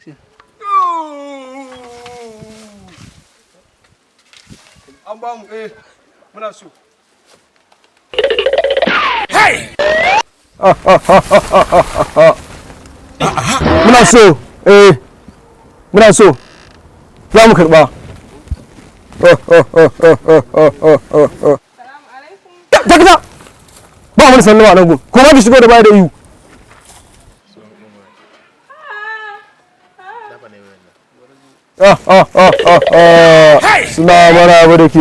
An ba mu, muna so. Muna so, muna so, za mu karba. Dakata! Ba wani sallama a nan gun, ko ma ki shigo da baya da iyu. Suna maraba da ke,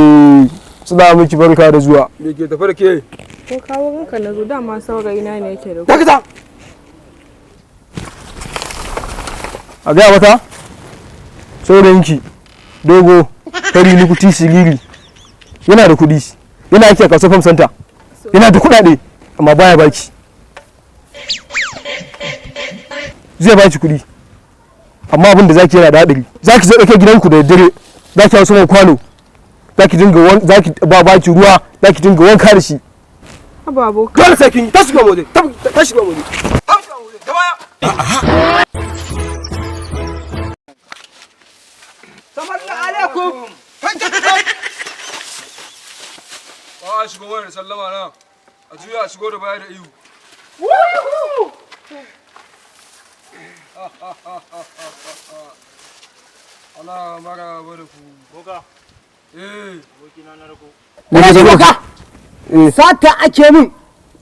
suna miki barka da zuwa. Me ke tafi da ke? Ko kawo ranka na zo, dama saurayina ne yake da Dakata! A gaya mata? Saurayinki dogo, fari, lukuti, siriri, yana da kuɗi, yana aiki a kasuwar Farm Center, yana da kuɗaɗe, amma baya baki. Zai baki kuɗi, amma abin da zaki yana da haɗari. Zaki zo ɗauke gidanku da daddare, zaki hau saman kwano, zaki dinga, zaki ba baki ruwa, zaki dinga wanka da shi. Haba abokan. Dole sai kin yi, ta shiga waje, ta shiga waje. Ta shiga waje, da baya. Salamu alaikum. Ba a shigo wayar sallama nan. A juya a shigo da baya da ihu. Ana maraba da ku. Boka. Eh. Abokina na rako. Alhaji Boka. Sata ake min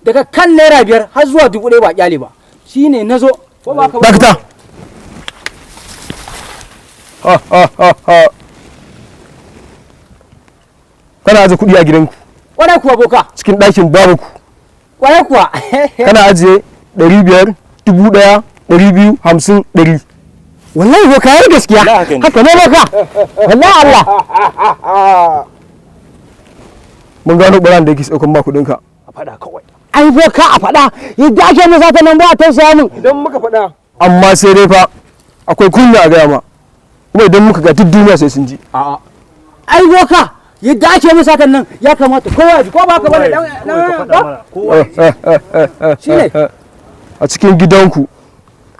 daga kan ₦5 har zuwa 1000 ba kyale ba. Shine nazo. Ko ba ka ba? Dakata. Ha ha ha ha. Kana aje kuɗi a gidanku. Kwarai kuwa Boka. Cikin ɗakin babanku. Kwarai kuwa. Kana ajiye 500, 1000, 200, 50, 100. Wallahi Boka yayi gaskiya. Haka ne Boka. Wallahi Allah. Mun gano ɓaran da yake ɗaukan ma kuɗinka. A faɗa kawai. Ai Boka a faɗa yadda ake min sata nan ba a tausaya min. Idan muka faɗa. Amma sai dai fa akwai kunya a gaya ma. Kuma idan muka ga duk duniya sai sun ji. A'a. Ai Boka yadda ake min satan nan ya kamata kowa ya ji, ko ba haka bane dan dan. Kowa. Shine. A cikin gidanku,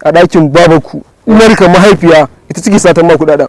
a ɗakin babanku, uwarka mahaifiya ita take satan ma kuɗaɗen.